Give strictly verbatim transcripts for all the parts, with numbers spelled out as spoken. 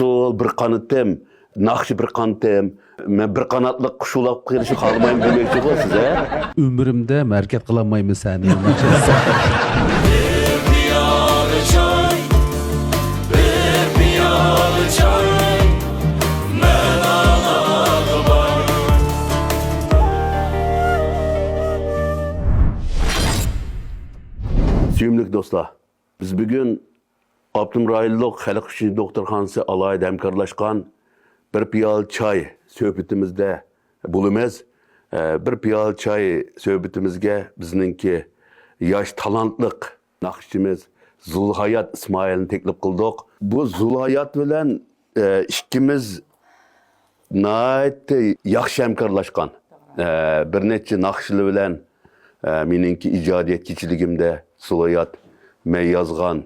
ئۇسسۇل بىر قانىتىم، ناخشا بىر قانىتىم. مەن بىر قاناتلىق قۇش ئۇلاپ قېلىشنى خالىمايمەن دېمەكچىغۇ سىز، ھە؟ ئۆمرۈمدە ھەرىكەت قىلالمايمەن سەھنىدە ناخشا ئېيتسام. بىر پىيالە چاي، بىر پىيالە چاي، مەن ئاڭا بار. سۆيۈملۈك دوستلار، بىز بۈگۈن ئاپتونوم رايونلۇق خەلق ئۈچۈن دوختۇرخانىسى ئالاھىدە ھەمكارلاشقان بىر پىيالە چاي سۆھبىتىمىزدە بولىمىز. ئە، بىر پىيالە چاي سۆھبىتىمىزگە بىزنىڭكى ياش تالانتلىق ناخشىچىمىز زۇلھايات ئىسمائىلنى تەكلىپ قىلدۇق. بۇ زۇلھايات بىلەن، ئە، ئىككىمىز ناھايىتى ياخشى ھەمكارلاشقان. ئە، بىر نەچچە ناخشىلار بىلەن، ئە، مېنىڭكى ئىجادىيەت كېچىلىكىمدە زۇلھايات مەن يازغان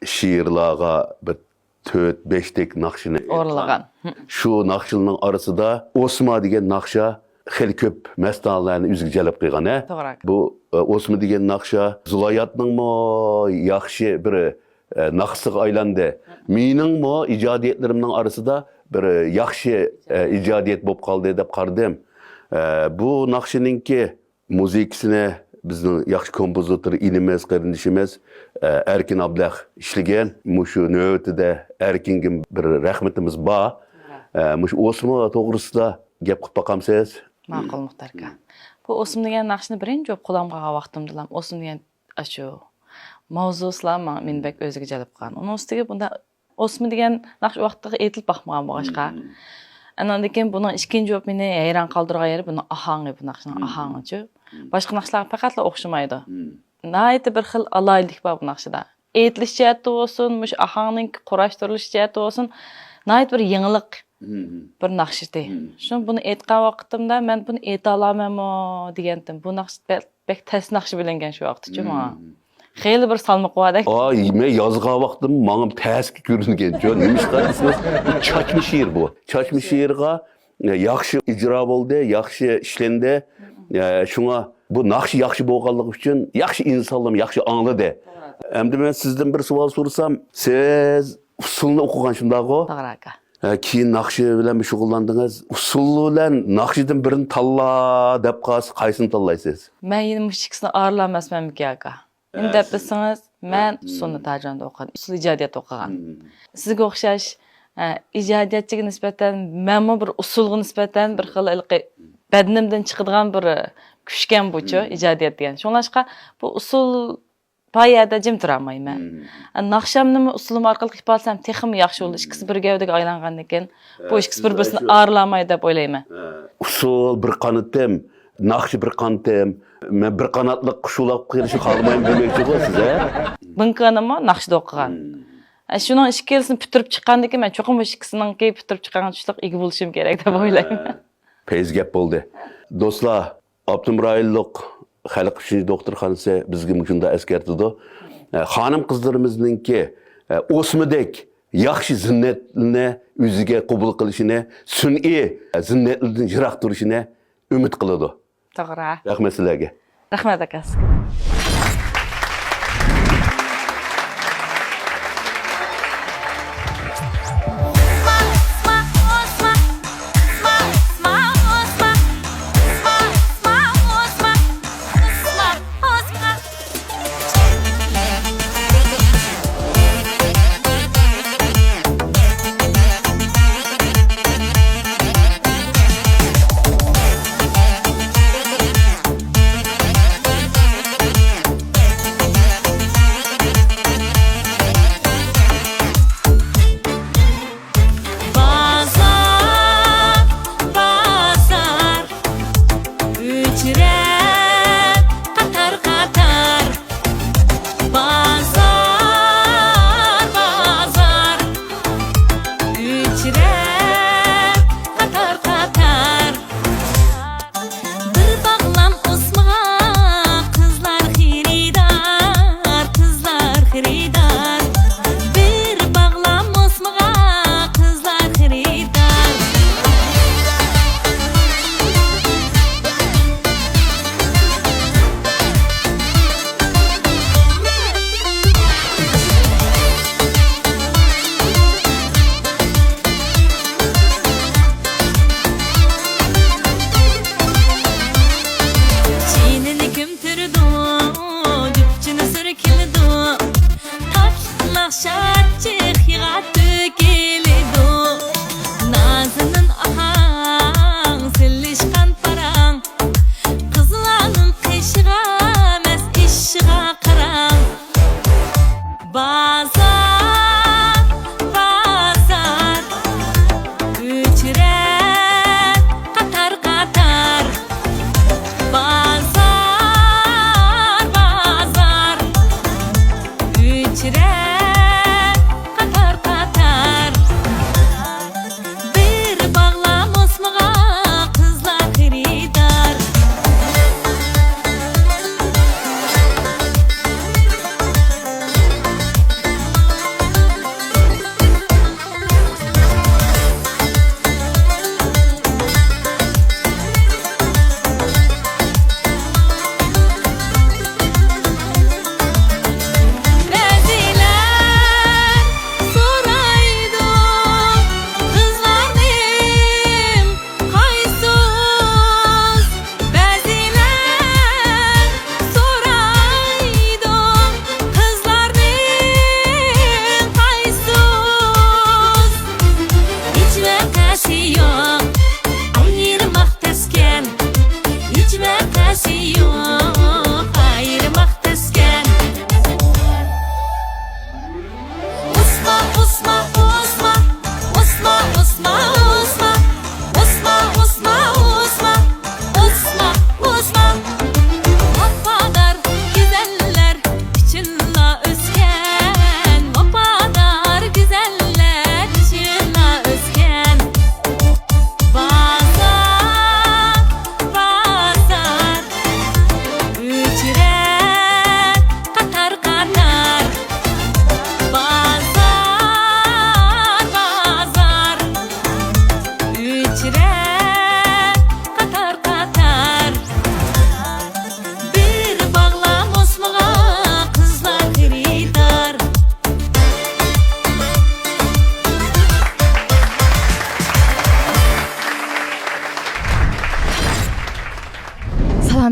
شېئىرلارغا بىر تۆت، بەشتەك ناخشىنى ئورۇنلىغان. شۇ ناخشىلارنىڭ ئارىسىدا ئوسما دېگەن ناخشا خېلى كۆپ مەستانىلەرنى ئۆزىگە جەلپ قىلغان، ھە؟ توغرا. بۇ، ئە، ئوسما دېگەن ناخشا زۇلھاياتنىڭمۇ ياخشى بىر، ئە، ناخشىسىغا ئايلاندى. مېنىڭمۇ ئىجادىيەتلىرىمنىڭ ئارىسىدا بىر ياخشى، ئە، ئىجادىيەت بولۇپ قالدى دەپ قارىدىم. ئە، بۇ ناخشىنىڭكى مۇزىكىسىنى بىزنىڭ ياخشى كومپوزىتور ئىنىمىز، قېرىندىشىمىز، ئە، ئەركىن ئابلەخ ئىشلىگەن. مۇشۇ نۆۋىتىدە ئەركىنگە بىر رەھمىتىمىز بار. ئە، مۇشۇ ئوسما توغرىسىدا گەپ قىلىپ باقامسىز؟ ماقۇل، مۇختەر ئاكا. بۇ ئوسما دېگەن ناخشىنى بىرىنچى بولۇپ قولۇمغا ئالغان ۋاقتىمدىلا، ئوسما دېگەن ئاشۇ ماۋزۇسىلا ماڭا، مېنى بەك ئۆزىگە جەلپ قىلغان. ئۇنىڭ ئۈستىگە بۇندا ئوسما دېگەن ناخشا ۋاقتىدا ئېيتىلىپ باقمىغان بولغاچقا. ئاندىن كېيىن بۇنىڭ ئىككىنچى بولۇپ مېنى ھەيران قالدۇرغان يېرى بۇنىڭ ئاھاڭى، بۇ ناخشىنىڭ ئاھاڭىچۇ. باشقا ناخشىلارغا پەقەتلا ئوخشىمايدۇ. ناھايىتى بىر خىل ئالاھىدىلىك بار بۇ ناخشىدا. ئېيتىلىش جەھەتتە بولسۇن، مۇشۇ ئاھاڭنىڭ قۇراشتۇرۇلۇش جەھەتتە بولسۇن، ناھايىتى بىر يېڭىلىق بىر ناخشىتى. شۇڭا بۇنى ئېيتقان ۋاقتىمدا مەن بۇنى ئېيتالامەنمۇ دېگەنتىم. بۇ ناخشا بەك، بەك تەس ناخشا بىلىنگەن شۇ ۋاقىتتىچۇ ماڭا. خېلى بىر سالمىقى باردەك. ئاي، مەن يازغان ۋاقتىم ماڭا تەسكە كۆرۈنگەنچۇ. نېمىشقا دېسىڭىز، بۇ چاچما شېئىر بۇ. چاچما شېئىرغا ياخشى ئىجرا بولدى، ياخشى ئىشلەندى. ئە، شۇڭا بۇ ناخشا ياخشى بولغانلىقى ئۈچۈن ياخشى ئىنسانلار ياخشى ئاڭلىدى. ئەمدى مەن سىزدىن بىر سوئال سورىسام، سىز ئۇسسۇلنى ئوقۇغان، شۇنداقغۇ؟ توغرا، ئاكا. ھە، كېيىن ناخشا بىلەن شۇغۇللاندىڭىز. ئۇسسۇل بىلەن ناخشىدىن بىرىنى تاللا دەپ قالسا، قايسىنى تاللايسىز؟ مەن يەنە مۇشۇ ئىككىسىنى ئارىلالماسمەنمىكىن، ئاكا؟ نېمە دەپ دېسىڭىز، مەن ئۇسسۇلنى تاجاندا ئوقۇغان، ئۇسسۇل ئىجادىيەت ئوقۇغان. سىزگە ئوخشاش، ئە، ئىجادىيەتچىگە نىسبەتەن مەنمۇ بىر ئۇسسۇلغا نىسبەتەن بىر خىل ھېلىقى بەدىنىمدىن چىقىدىغان بىر كۈچكەن بۇچۇ، ئىجادىيەت دېگەن. شۇڭلاشقا بۇ ئۇسسۇل پايەدە جىم تۇرالمايمەن. ئە، ناخشامنىمۇ ئۇسسۇلۇم ئارقىلىق ئىپادىلىسەم تېخىمۇ ياخشى بولىدۇ. ئىككىسى بىر گەۋدىگە ئايلانغاندىن كېيىن، بۇ ئىككىسى بىر-بىرسىنى ئارىلالمايدۇ دەپ ئويلايمەن. ئۇسسۇل بىر قانىتىم، ناخشا بىر قانىتىم. مەن بىر قاناتلىق قۇش ئۇلاپ قېلىشنى خالىمايمەن دېمەكچىغۇ سىز، ھە؟ بىڭكېنىمۇ ناخشىدا ئوقۇغان. ئە، شۇنىڭ ئىككىلىسىنى پۈتتۈرۈپ چىققاندىن كېيىن، مەن چوقۇم مۇشۇ ئىككىسىنىڭكى پۈتتۈرۈپ چىققانغا چۈشلۈك ئىگە بولۇشۇم كېرەك دەپ ئويلايمەن. پەيز گەپ بولدى. دوستلار، ئاپتونوم رايونلۇق خەلق ئۈچۈن دوختۇرخانىسى بىزگە مۇشۇنداق ئەسكەرتىدۇ. ئە، خانىم قىزلىرىمىزنىڭكى، ئە، ئوسمىدەك ياخشى زىننەتنى ئۆزىگە قوبۇل قىلىشىنى، سۈنئىي زىننەتلەردىن يىراق تۇرۇشىنى ئۈمىد قىلىدۇ. توغرا. رەھمەت سىلەرگە. رەھمەت، ئاكا. بازار، بازار، ئۆچرەت قاتار-قاتار. بازار، بازار، ئۆچرەت قاتار-قاتار. بىر باغلام ئوسمىغا قىزلار خېرىدار، قىزلار خېرىدار. بىر باغلام ئوسمىغا قىزلار خېرىدار.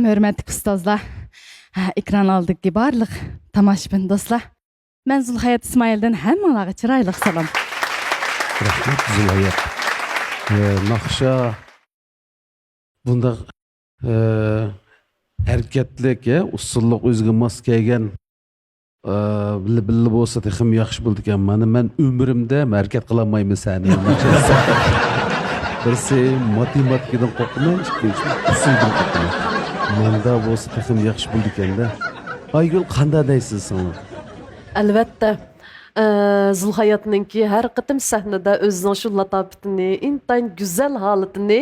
ھۆرمەتلىك ئۇستازلار، ئېكران ئالدىدىكى بارلىق تاماشىبىن دوستلار، مەن زۇلھايات ئىسمائىلدىن ھەممىڭلارغا چىرايلىق سالام. رەھمەت، زۇلھايات. ئە، ناخشا بۇنداق، ئە، ھەرىكەتلىك، ئە، ئۇسسۇللۇق، ئۆزىگە ماس كەلگەن، ئە، بىللە، بىللە بولسا تېخىمۇ ياخشى بولىدىكەن. مانا مەن ئۆمرۈمدە ھەرىكەت قىلالمايمەن سەھنىدە. بىرسى ماتېماتىكىدىن قورقىمەن، ئىككىنچىسى ئۇسسۇلدىن قورقىمەن. مۇندا بولسا تېخىمۇ ياخشى بولىدىكەن-دە. ئايگۈل، قانداق دەيسىز سىڭلىم؟ ئەلۋەتتە، ئە، زۇلھاياتنىڭكى ھەر قېتىم سەھنىدە ئۆزىنىڭ شۇ لاتاپىتىنى، ئىنتايىن گۈزەل ھالىتىنى،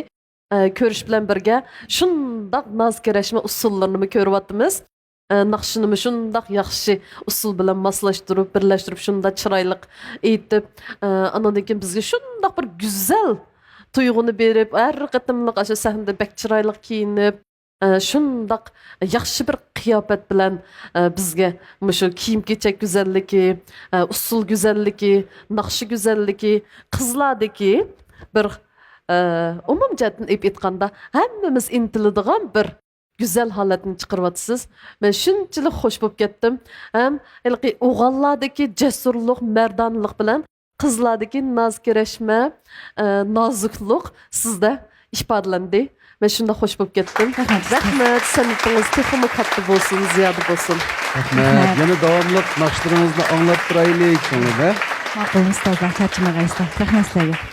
ئە، كۆرۈش بىلەن بىرگە، شۇنداق ناز كىرەشمە ئۇسسۇللىرىنىمۇ كۆرۈۋاتىمىز. ئە، ناخشىنىمۇ شۇنداق ياخشى ئۇسسۇل بىلەن ماسلاشتۇرۇپ، بىرلەشتۈرۈپ، شۇنداق چىرايلىق ئېيتىپ، ئە، ئاناندىن كېيىن بىزگە شۇنداق بىر گۈزەل تۇيغۇنى بېرىپ، ھەر قېتىملىق ئاشۇ سەھنىدە بەك چىرايلىق كىيىنىپ، ئە، شۇنداق ياخشى بىر قىياپەت بىلەن، ئە، بىزگە مۇشۇ كىيىم-كېچەك گۈزەللىكى، ئە، ئۇسسۇل گۈزەللىكى، ناخشا گۈزەللىكى، قىزلاردىكى بىر، ئە، ئومۇمىي جەھەتتىن ئېلىپ ئېيتقاندا، ھەممىمىز ئىنتىلىدىغان بىر گۈزەل ھالەتنى چىقىرىۋاتىسىز. مەن شۇنچىلىك خوش بولۇپ كەتتىم. ھەم ھېلىقى ئوغۇللاردىكى جەسۇرلۇق، مەردانىلىق بىلەن قىزلاردىكى ناز كىرەشمە، ئە، نازۇكلۇق سىزدە ئىپادىلەندى. مەن شۇنداق خوش بولۇپ كەتتىم. رەھمەت. رەھمەت، سەنئىتىڭىز تېخىمۇ كاتتا بولسۇن، زىيادە بولسۇن. رەھمەت. يەنە داۋاملىق ناخشىلىرىڭىزنى ئاڭلاپ تۇرايلى، كۆڭلىدە. ماقۇل ئۇستازلار، چارچىمىغايسىلەر. رەھمەت سىلەرگە.